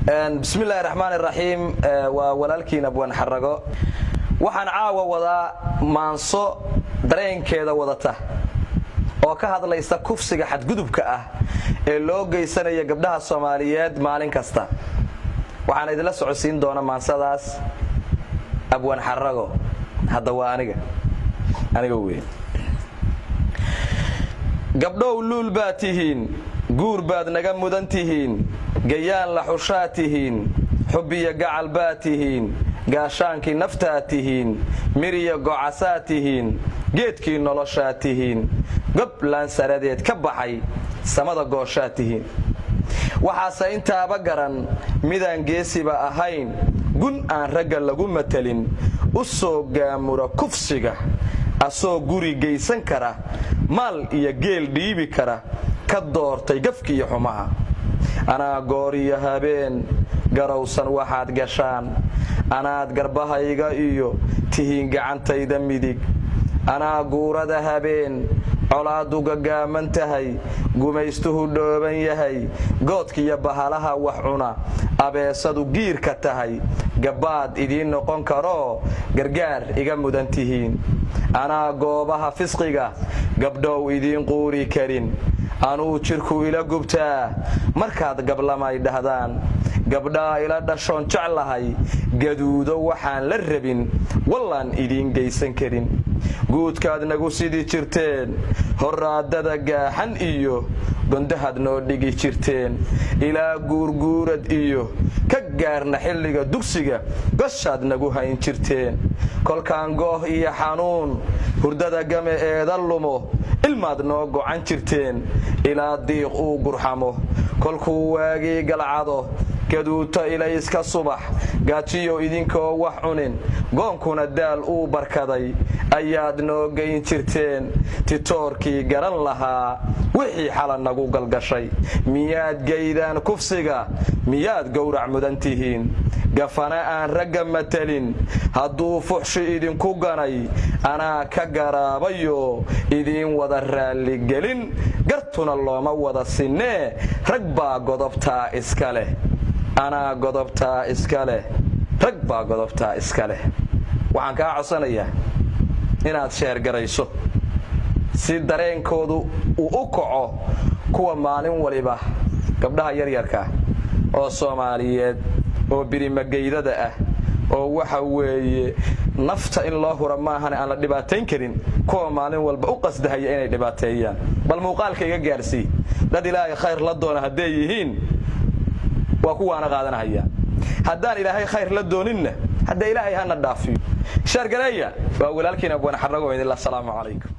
Bismi illaahi raxmaan iraxiim. Waa walaalkiin Abwaan Xarago. Waxaan caawa wadaa maanso dareenkeeda wadata oo ka hadlaysa kufsiga xadgudubka ah ee loo geysanaya gabdhaha Soomaaliyeed maalin kasta. Waxaan idinla socodsiin doona maansadaas Abwaan Xarago. Hadda waa aniga, aniga wey. Gabdhow, luul baad tihiin, guur baad naga mudan tihiin, gayaan la xushaad tihiin, xubbiyo gacal baad tihiin, gaashaankii naftaad tihiin, miriya gocasaad tihiin, geedkii noloshaad tihiin, gob laansaradeed ka baxay samada gooshaad tihiin. Waxaase intaaba garan midaan geesiba ahayn, gun aan ragga lagu matelin, u soo gaamura kufsiga, asoo guri geysan kara, maal iyo geel dhiibi kara, ka doortay gafkiiyo xumaha. Anaa goor iyo habeen garowsan waxaad gashaan, anaad garbahayga iyo tihiin gacantayda midig, anaa guurada habeen colaaddu gaggaaman tahay, gumaystuhu dhooban yahay, goodkiiyo bahalaha wax cuna, abeesadu giirka tahay, gabbaad idiin noqon karoo gargaar iga mudan tihiin. Anaa goobaha fisqiga, gabdhow, idiin quuri karin, anuu jidhku ila gubtaa markaad gablamay dhahdaan. Gabdhaa ila dhashoon jeclahay, gaduudo waxaan la rabin wallaan idiin geysan karin. Guudkaad nagu sidii jirteen, horraadada gaaxan iyo gondahaad noo dhigi jirteen, ilaa guurguurad iyo ka gaarna xilliga dugsiga goshaad nagu hayn jirteen. Kolkaan gooh iyo xanuun hurdada game eeda lumo, ilmaad noo gocan jirteen, ilaa diiq uu gurxamo. Kolkuu waagii galcado, gaduuto ilayska subax, gaajiyo idinkoo wax cunin, goonkuna daal uu barkaday, ayaad noo geyn jirteen titoorkii garan lahaa wixii xala nagu galgashay. Miyaad geydaan kufsiga? Miyaad gowrac mudan tihiin? Gafana aan ragga matelin hadduu fuxshi idinku ganay, anaa ka garaabayo idiin wada raalligelin. Gartuna looma wada sinnee, rag baa godobtaa iska leh. Anaa godobtaa iska leh, rag baa godobtaa iska leh. Waxaan kaa codsanayaa inaad share garayso si dareenkoodu uu u kaco kuwa maalin waliba gabdhaha yaryarka oo Soomaaliyeed oo birimageydada ah, oo waxa weeye nafta in loo hura maahan aan la dhibaatayn karin, kuwa maalin walba u qasdahaya inay dhibaateeyaan. Bal muuqaalka iga gaarsii. Dad Ilaahay khayr la doona hadday yihiin, waa kuwaana qaadanahaya. Haddaan Ilaahay khayr la dooninna, hadda Ilaahay hana dhaafiyo. Share gareeya. Waa walaalkiin Abwaan Xarago idinla. Asalaamu calaykum.